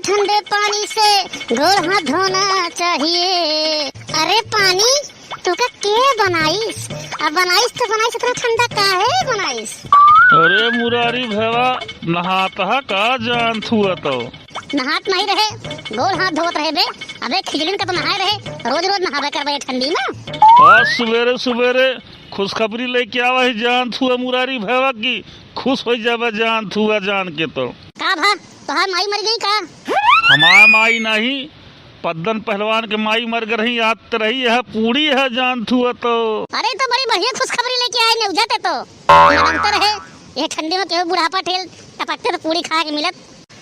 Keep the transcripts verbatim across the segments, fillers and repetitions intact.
ठंडे पानी से गोड़ हाथ धोना चाहिए। अरे पानी, तोका के बनाइस? अब बनाइस तो बनाइस, इतना ठंडा काहे बनाइस? अरे मुरारी भैया, नहात हा का जान थुआ तो? नहात नहीं रहे, गोड़ हाथ धोत रहे बे। अबे खिजड़िन का तो नहाए रहे, रोज रोज नहावे करबे ठंडी में। आज सुबेरे सुबेरे खुशखबरी लेके आवा ही जान थुआ मुरारी भैया की, खुश हो जाबे जान थुआ जान के तो। का भा, तोहार माई मर गई का? हमार माई नहीं, पद्दन पहलवान के माई मर गई रही, याद त रही है, पूरी है जान थुआ तो। अरे तो बड़ी बढ़िया खुशखबरी लेके आए नेउजा ते तो। निरंतर है, ये ठंडी में केहू बुढ़ापा ठेल टपकते तो पूरी खा के मिलत।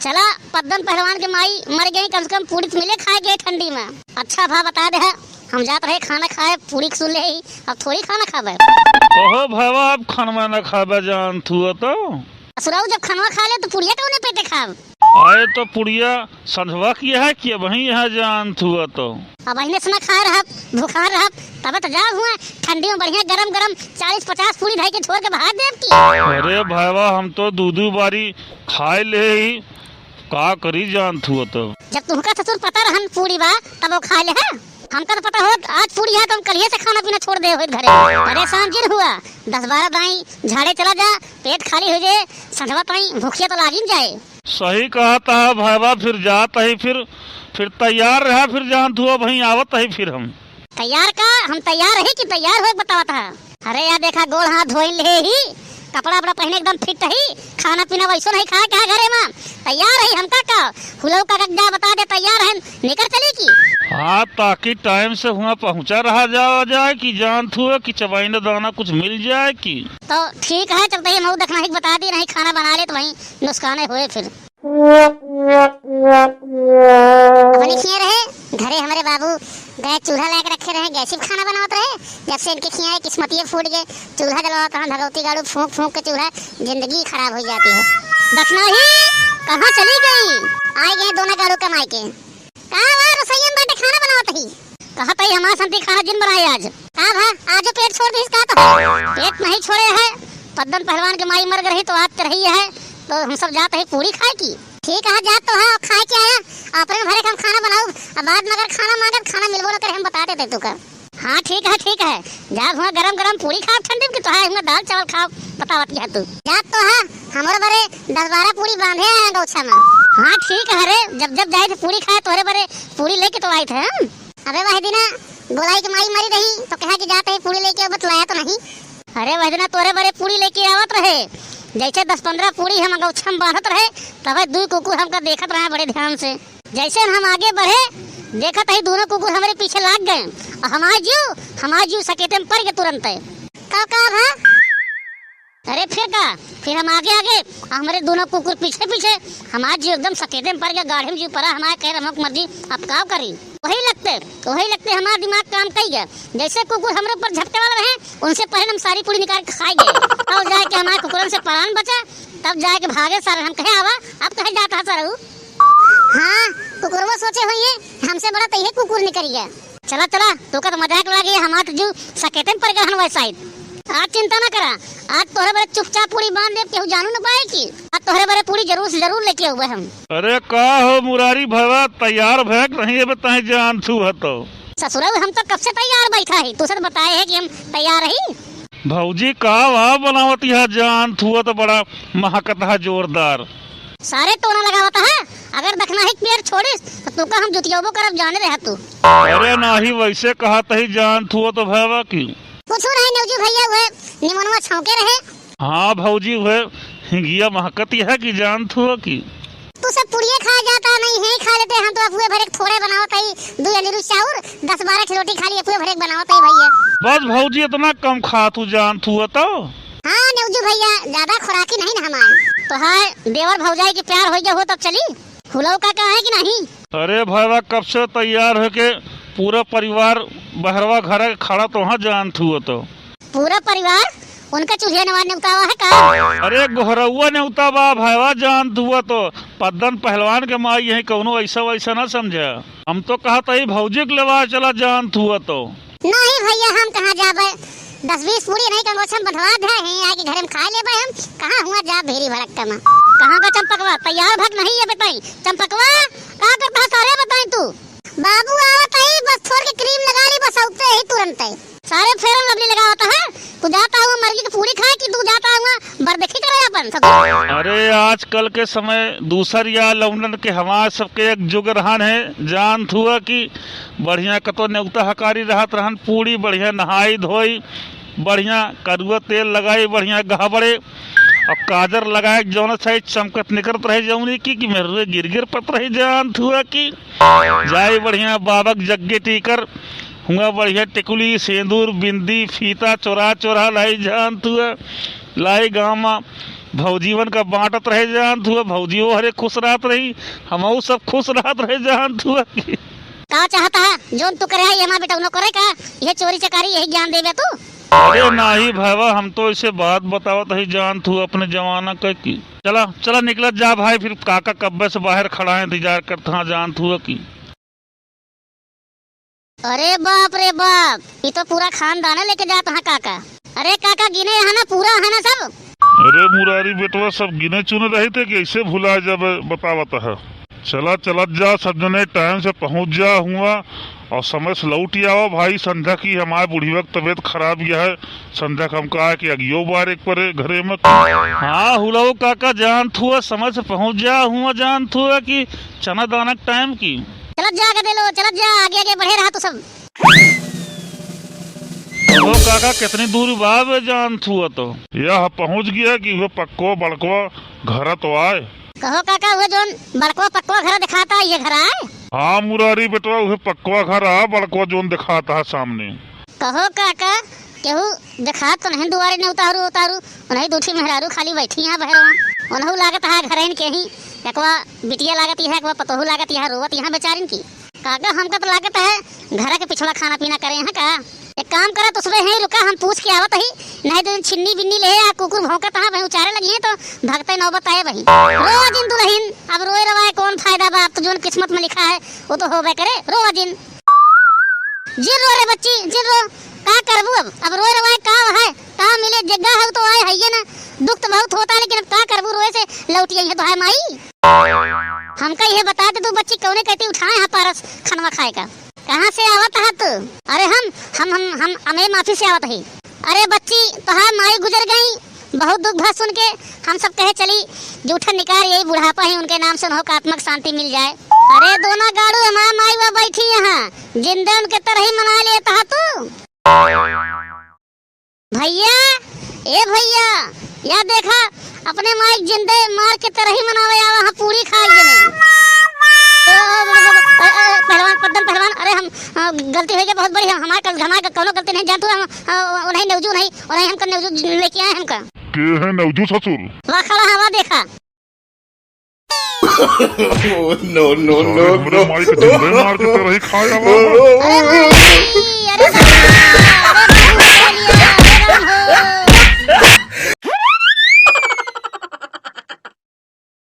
चला, पद्दन पहलवान के माई मर गई, कम से कम पूरी तो मिले खाए के ठंडी में। अच्छा भा बता दे है, हम जात रहे खाना खाए, पूरी सुन ले ही, अब थोड़ी खाना खाबे। कहो भैया, अब खानवा ना खाबे जान थुआ तो। ससुराऊ जब खनवा खा ले तो पुड़िया कौने पेटे खाब? आए तो पुड़िया संझवा की है कि अबहीं यहाँ जान थुआ तो। अबहिने से ना खाए रहब, भूखा रहब, तबे तो जाब हुआ ठंडी में बढ़िया गरम गरम चालीस पचास पूड़ी धई के छोड़ के भाग देब की। अरे भाईवा, हम तो दू दू बारी खाए ले ही, का करी जान थुआ तो। जब तुमका ससुर पता रहन पूड़ी बा, तब वो खाए ले है। हमका तो पता होत, आज पूरी है तो हम कलिए से खाना पीना छोड़ दे होत घरे। परेशान जिन हुआ, दस बारह दाई झाड़े चला जा, पेट खाली हो जाए, संझवा ताई भूखिया तो लागिन जाए। सही कहत हा भाईवा, फिर जात ही, फिर, फिर तैयार रहा, फिर जान थुआ वहीं आवत ही फिर हम। तैयार का? हम तैयार रही कि तैयार होए बतावत हा। अरे यार देखा, गोड़ हाथ धोइन ले ही, कपड़ा वपड़ा पहने एकदम फिट ही, खाना पीना वैसो नहीं खाए का घरे में, तैयार ही। हमका का हुलऊ का जा बता दे तैयार है, निकर चली की। हाँ, ताकि टाइम से हुआ पहुँचा रहा जावा जाए कि जान थुआ कि चबाइन दाना कुछ मिल जाए कि। तो ठीक है, चलते ही मऊ देखना ही बता दी, नहीं खाना बना ले तो वहीं नुकसाने होए फिर। अपने खिया रहे, घरे हमरे बाबू गैस चूल्हा लाके रखे रहे, गैस पे खाना बनावत रहे। जब से इनके खिया किस्मतिये फूट गए, चूल्हा जलवावत रहन भगवती गाड़ू, फूंक फूंक के चूल्हा, जिंदगी खराब हो जाती है। दखना ही कहाँ चली गई? आए गए दोनों गाड़ू कमाए के। का बा, रसोईया में बैठे खाना बनावत ही? कहत ही हमार संती खाना जिन बनाए आज। का भा, आजो पेट छोड़ दिस का तो? पेट नहीं छोड़े है, पद्दन पहलवान के माई मर गई रही तो आज त रही है, तो हम सब जात ही पूरी खाए की। ठीक है, जात तो है, खाए के आया, अपने भरे के हम खाना बनाऊ, अब बाद में अगर खाना मांगे, खाना मिलबो न करे, हम बता देते तू का। हाँ ठीक है, ठीक है, जा हुआ गरम गरम पूरी खाओ ठंडी में, कि तो है हुआ दाल चावल खाओ, बतावत है तू। जात तो है, हमरो बरे दस बारह पूरी बांधे हैं गौछा में। हाँ ठीक है रे, जब जब जाए थे पूरी खाए, तोहरे बरे पूरी लेके तो आए थे हम। अबे वह दिना गोलाई के माई मरी रही तो कहा कि जात ही पूरी लेके, बतलाया तो नहीं। अरे वह दिना तोरे बरे पूरी लेके आवत रहे, जैसे दस पन्द्रह पूरी हम गौछा में बांधत रहे, तब दुई कुकुर हमका देखत रहे बड़े ध्यान से। जैसे हम आगे बढ़े, देखत ही दोनों कुकुर हमरे पीछे लाग गए। और हमार जीव, हमार जीव सकेते में पड़ गए तुरंत। का, का भा? अरे फिर का, फिर हम आगे आगे, आ हमरे दोनों कुकुर पीछे पीछे। हमार जीव एकदम सकेते में पड़ गया, गाढ़े में जीव पड़ा हमारे, कहे रमक मर्जी, अब का करी। वही लगते, वही लगते हमार दिमाग काम कई गया। जैसे कुकुर हमरे ऊपर झपटे वाला रहे, उनसे पहले हम सारी पूरी निकाल के खाई गए। तब जाए के हमारे कुकुरन से परान बचा, तब जाए के भागे सारे। हम कहे आवा, अब कहे जाता है सरऊ। हाँ, कुकुरवा सोचे होइहैं, हमसे बड़ा तइहे कुकुर निकरि गया। चला, चला, तोका तो मजाक लागे, हमार तो जीव सकेते में पड़ गया हन वैसा ही। आज चिंता ना करा, आज तोहरे बरे चुपचाप पूरी बांध देब, केहू जानू न पाए की। आज तोहरे बरे पूरी जरूर से जरूर लेके अउबे हम। अरे का हो मुरारी भवा, तैयार भैक नहीं है, बताए जान थू है तो। ससुरऊ, हम तो कब से तैयार बैठा ही, तू सब बताए है कि हम तैयार ही। भौजी, का भाव बनावत है जान थुआ तो बड़ा महकत है जोरदार। सारे टोना लगावत है, अगर दखना ही पेड़ छोड़िस तो तू का हम जुतियबो करब, जाने रह तू। अरे नाही, वैसे कहत ही जान थुआ तो भैवा की। कुछ नहीं नेउजू भैया, उहे निमनवा छौके रहे। हाँ भौजी, उहे हिंगिया महकत है कि जान थुआ की। तू सब पुड़िये खा जाता, नहीं है खा लेते, हम तो अपुए भरे थोड़े बनावत हई, दू अंजरू चाउर, दस बारह ठे रोटी खाली अपुए भरे बनावत हई भैया। बस भौजी, इतना कम खा तू जान थुआ तो। हाँ नेउजू भैया, ज्यादा खुराकी नहीं ना हमार। तो हाय देवर भौजाई के प्यार हो गया हो तब चली, हुलऊ का कहा है कि नहीं? अरे भैया, कब से तैयार होके पूरा परिवार बहरवा घर के खड़ा तो हाँ जान थुआ तो। पूरा परिवार उनका चूल्हे नवा नेवतावा है का? अरे गोहरउआ नेवता बा भैया, जान थुआ तो। पद्दन पहलवान के माई यही कौनो ऐसा वैसा ना समझा। हम तो कहत ही भौजी के लेवा चला जान थुआ तो। नहीं भैया, हम कहाँ जाबे, दस बीस पूड़ी नहीं कंगोछम बंधवा दे हैं, आके घरे में खाए लेबे हम। कहाँ हुआ जा भेरी भड़क कमा। कहाँ का चंपकवा? तैयार भक नहीं है बताई। चंपकवा, का करता है सारे बताई तू? बाबू आवत ही, बस थोड़ के क्रीम लगा ली, बस औते ही तुरंत है। सारे फेरन लवली लगावत है। तू जाता हुआ मर्गी के पूड़ी खाए कि तू जाता हुआ बरदेखी करे अपन ससुर? अरे आजकल के समय दूसर या लौंडन के हमार सबके एक जुग रहन है। जानत हुआ कि बढ़िया कतो नेवता हकारी रहत रहन, पूड़ी बढ़िया नहाई धोई, बढ़िया करुआ तेल लगाई, बढ़िया गहबड़े और काजर लगाए, जौन साइज चमकत निकरत रहे जौनी की, कि मेरे गिर गिर पत रही। जानत हुआ कि जाई बढ़िया बाबक जग्गे टीकर, हुआ बढ़िया टिकुली, सेंदूर, बिंदी, फीता चोरा चोरा लाई। जानत हुआ लाई गाँव मा भौजीवन का बांटत रहे। जानत हुआ भौजियो हरे खुश रहत रही, हमहू सब खुश रहत रहे। जानत हुआ कि का चाहता है, जौन तू करे है, ये हमार बेटौनो करे का? यह चोरी चकारी, यही ज्ञान देबे तू? अरे नाही भाईवा, हम तो इसे बात बतावत ही। जानत हुआ अपने जमाना का की। चला चला निकलत जा भाई, फिर काका कब्बे से बाहर खड़ा है, इंतजार करत हाँ। जानत हुआ कि अरे बाप रे बाप, ये तो पूरा खानदान लेके जात हाँ काका। अरे काका गिने है ना, पूरा है ना सब? अरे मुरारी बेटवा, सब गिने चुने रही थे कि ऐसे भुला जाबे, बतावत है। चला चलत जा सब जने, टाइम से पहुँच जा हुआ और समय से लौट आवा भाई। संध्या की हमारे बुढ़िया की तबीयत खराब गया है, संध्या का हम कहा कि अगियो बार एक परे घरे में। हाँ हुलऊ काका, जानत हुआ समय से पहुँच जा हुआ, जानत हुआ कि चना दाना के टाइम की। चलत जा गदेलो, चलत जा, आगे आगे बढ़े रहा तू सब। ओ काका, कितनी दूर बा बे? जानत हुआ तो यह पहुँच गया कि वह पक्को बड़को घर तो आए। कहो काका, वह जौन बड़को पक्को घर दिखाता है, ये घर आए? हाँ मुरारी बेटवा, वह पक्को घर आ, बड़को जौन दिखाता है सामने। कहो काका, केहू देखात तो नहीं दुआरे ने उतारू उतारू, उन्हीं दू ठी मेहरारू खाली बैठी यहाँ बहरवा। उन्हू लागत है घरैन के ही, एकवा बिटिया लागत यहाँ, एकवा पतोहू लागत यहाँ, रोवत यहाँ बेचारिन की। काका हमका तो लागत है घर के पिछवा खाना पीना करे हैं का। एक काम करत उसबे है रुका, हम पूछ के आवत ही, नहीं तो छिन्नी बिन्नी ले आ कुकुर भौंकत है, वहीं उचारे लगी है तो भगते नौबत आए वहीं। रो जिन दुल्हन, अब रोए रवाए कौन फायदा बा, अब तो जौन किस्मत में लिखा है वो तो होबे करे, रो जिन। जिन रो रे बच्ची, जिन रो। का करबू अब? अब रोए रवाए का है? का मिले? जग्गा है तो आए है ना। दुख तो बहुत होता है, लेकिन अब का करबू? रोए से लौटी आई है तो है माई। हमका यह बता दे तू बच्ची, कौने कहती उठाए हाँ पारस खनवा खाए का? कहाँ से आवत है तू? अरे हम, हम, हम, हम अमे माफी से आवत ही। अरे बच्ची, तोहार माई गुजर गई, बहुत दुख भा सुन के। हम सब कहे चली जूठन निकार, यही बुढ़ापा ही उनके नाम से उन्हों का आत्मा की शांति मिल जाए। अरे दोना गाड़ू, हमार माई वा बैठी यहाँ, जिंदे उनके तरही मना लेत हा तू। भैया, ए भैया, या देखा, अपने माई जिंदे मार के तरही मनावे आवा, हाँ पूरी खा लेने। ओ, ओ, ओ, ओ, ओ, ओ, पहलवान, पद्दन पहलवान, अरे हम, अ, गलती हो गई बहुत बड़ी, हम, हमारे कल, हमारे कौनो गलती नहीं, जानतू हम, अ, उन्हें नेवजू नहीं, उन्हें हमका नेवजू लेके आए हमका। के है नेवजू ससुर? वाह खड़ा हवा देखा। Oh, no, no, सारे no, हमरे no। माई के जिंदे मार के तरही खाए आवा। अरे माई,